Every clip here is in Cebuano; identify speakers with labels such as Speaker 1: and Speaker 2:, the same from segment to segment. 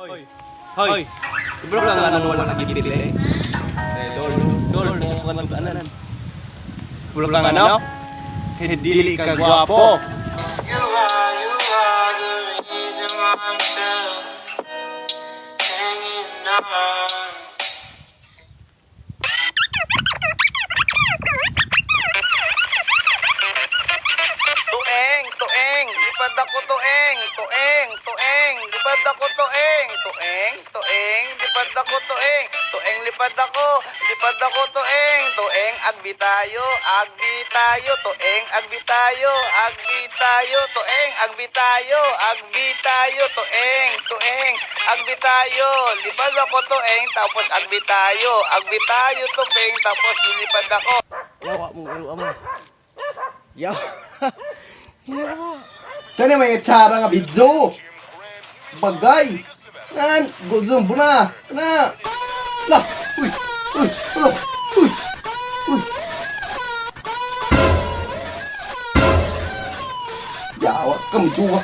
Speaker 1: Hoy. Hoy. Kabalo ka nga nang wala ka gibili. Eh, dol, dol, mo ka anan. Kabalo ka nga no? Kay dili ka gwapo.
Speaker 2: You are the reason why I'm still hanging on.
Speaker 3: Tueng, tueng, lipad ako tueng, tueng, tueng, lipad ako tueng, tueng, tueng, lipad ako tueng, tueng, lipad ako tueng, tueng, agbi tayo, tueng, agbi tayo, tueng, agbi tayo, tueng, tueng, agbi tayo, lipad ako tueng, tapos agbi tayo tupeng, tapos lilipad ako.
Speaker 1: Yawa mo, yawa mo. Yawa.
Speaker 4: Tani may itsara nga video. Bagay. Nan, guzum na. Na. La. Uy. Uy. Uy. Uy. Uy. Yawa ka mo juwa.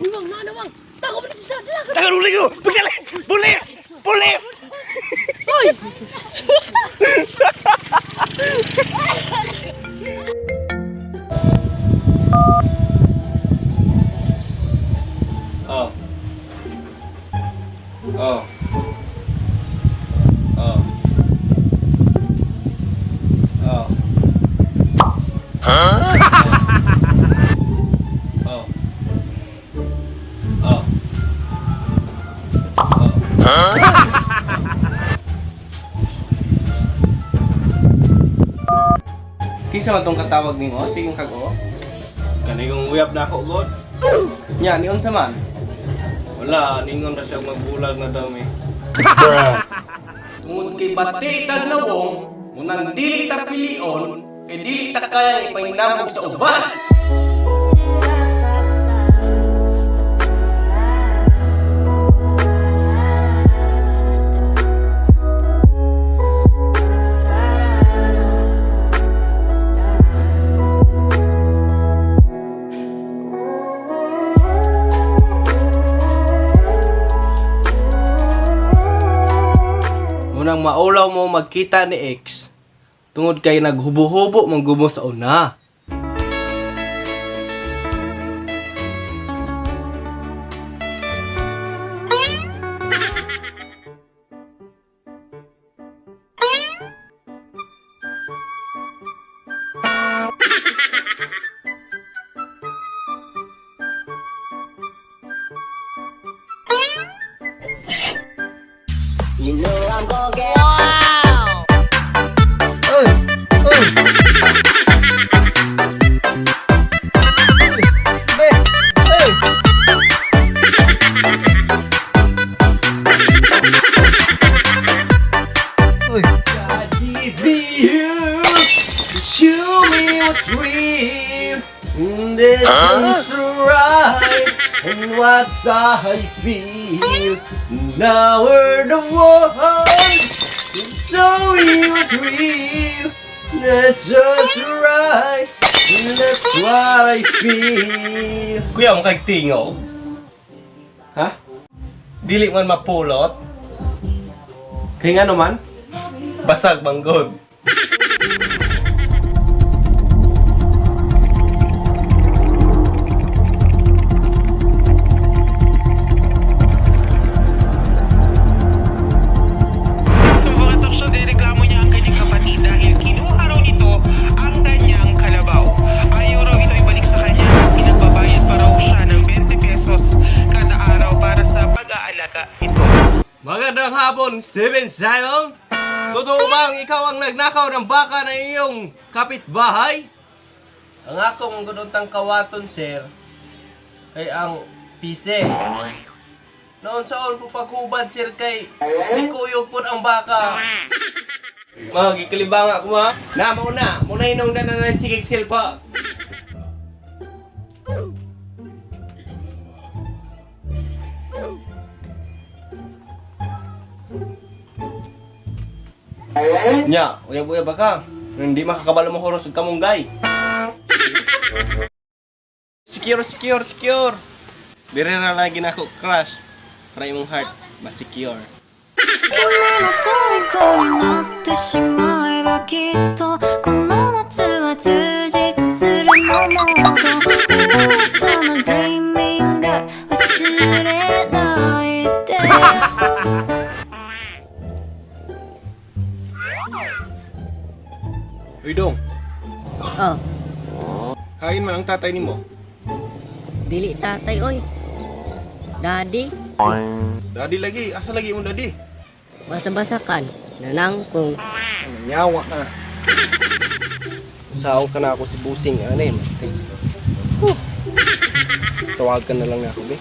Speaker 5: Uy, Wang, na, Wang. Tago mo dito sa dila.
Speaker 1: Tagaluli ko. Pagdali. Pulis! Pulis!
Speaker 5: Uy!
Speaker 1: Oh. Oh. Oh. Oh. Huh? Oh. Oh. Oh. Kinsa man tong katawag nimo? Sige kag-o.
Speaker 6: Kani kong uyab na ako god.
Speaker 1: Nya ni unsa man?
Speaker 6: Wala, ningon ra siya magbulag na dami.
Speaker 1: Tungod kay bati tag nawong, munang dili ta pilion, kay dili ta kaya ipahinamog sa uban. Munang maulaw mo magkita ni ex, tungod kay naghubo-hubo manggumo sa una. Uy! Uy! Be! Uy! Uy! God give you, show me what's real. This is right and what I feel. Now we're the one. So what's real. That's what's right. That's what I feel.
Speaker 6: Kuya mo kay tingog.
Speaker 1: Ha?
Speaker 6: Dili man mapulot,
Speaker 1: Kaya nga naman?
Speaker 6: basag manggod.
Speaker 2: Sa mga talk show, nireklamo niya ang kanyang kapatid dahil kinuha raw nito ang kanyang kalabaw. Ayaw raw ito ibalik sa kanya at pinagbabayad pa raw siya ng 20 pesos kada araw para sa pag-aalaga nito.
Speaker 1: Magandang hapon, Steven Simon! Totoo bang ikaw ang nagnakaw ng baka ng iyong kapitbahay? Ang akong gununtang kawaton, sir, kay ang pise. Noon sa po paghubad, sir, kay nikuyog po ang baka. Mga gikalibanga ko, ma. Na, mauna. Muna inong na na sigig silpa. Nya, uyab-uyab ba ka? Hindi makakabalo mo horos og kamunggay. Secure, secure, secure. Dire ra lagi na ako crush. Para imong heart mas-secure.
Speaker 7: 君の虜になってしまえばきっとこの夏は充実するのもっと噂の Dreaming が忘れないで。
Speaker 1: Uy dong,
Speaker 5: Oh,
Speaker 1: kain man ang tatay nimo.
Speaker 5: Dili tatay oy. Daddy,
Speaker 1: Daddy lagi, asa lagi imong daddy?
Speaker 5: Basa-basa kan. Nanang kong
Speaker 1: Nyawa ka. Usaon ka na ako si Busing, ano eh. Huh. Tawagan na lang na ako, be.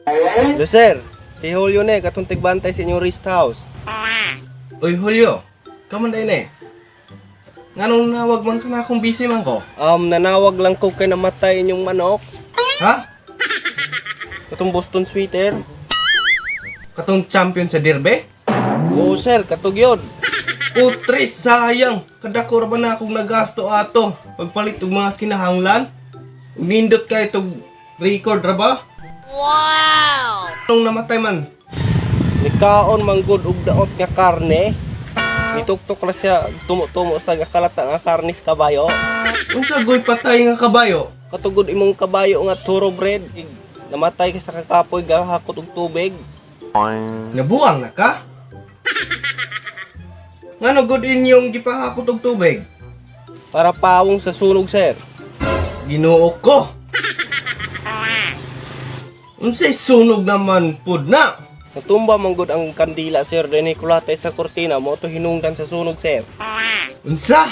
Speaker 1: Hello, sir. Si Julio na eh, katong tigbantay sa inyong rest house. Uy, Julio. Kaman na eh. Nganong nawag man ka na akong busy man ko? Nanawag lang ko kay namatay inyong manok. Ha? Katong Boston sweater. Katong champion sa derby? Oo sir, katog yun. Putris, sayang. Kadako ra ba na akong nagasto ato? Pagpalit og mga kinahanglan? Ug Nindot kay itong record ra ba? Wow! Nung namatay man, nikaon manggod og daot nga karne. Nituktok ra siya tumo-tumo sa kalata nga karne sa kabayo. Unsa goy patay nga kabayo? Katugod imong kabayo nga thoroughbred. Namatay ka sa kakapoy gahakot og tubig. Nabuang na ka? Ngano good inyong gipahakot og tubig? Para pawong sa sunog, sir. Ginoo ko. Unsay sunog naman pud na? Natumba man gud ang kandila sir dinhi kulatay sa kurtina mo to hinungdan sa sunog sir. Unsa?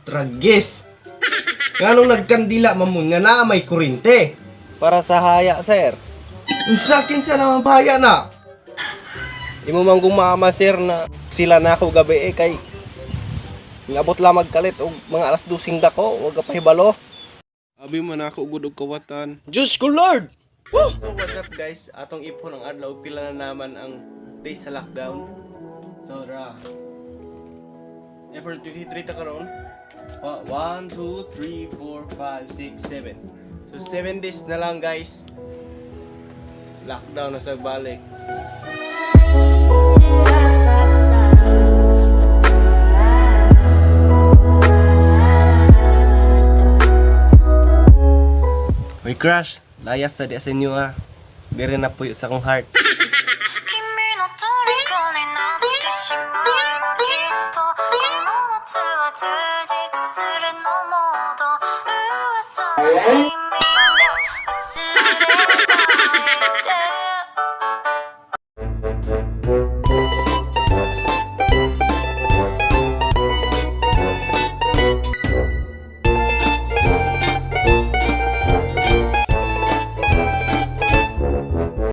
Speaker 1: Tragis. Nganong nagkandila mamon nga naa may kurinte? Para sa haya sir. Unsa kinsa naman bahaya na? Imo man kung mama sir na sila na ako gabi eh kay ngabot lamag kalit og mga alas 12 dako wag ka pahibalo. Abi man ako ugod og kawatan. Diyos ko Lord! Woo! So what's up guys? Atong ipon ang adlaw pila na naman ang days sa lockdown. So ra. April 23 ta karon. 1 2 3 4 5 6 7. So 7 days na lang guys. Lockdown na sa balik. Uy crush, layas na di sa inyo ah. Dire na puyo sa akong heart.
Speaker 7: 君の虜になってしまえばきっとこの夏は充実するのもっと噂の Dreaming 忘れないで。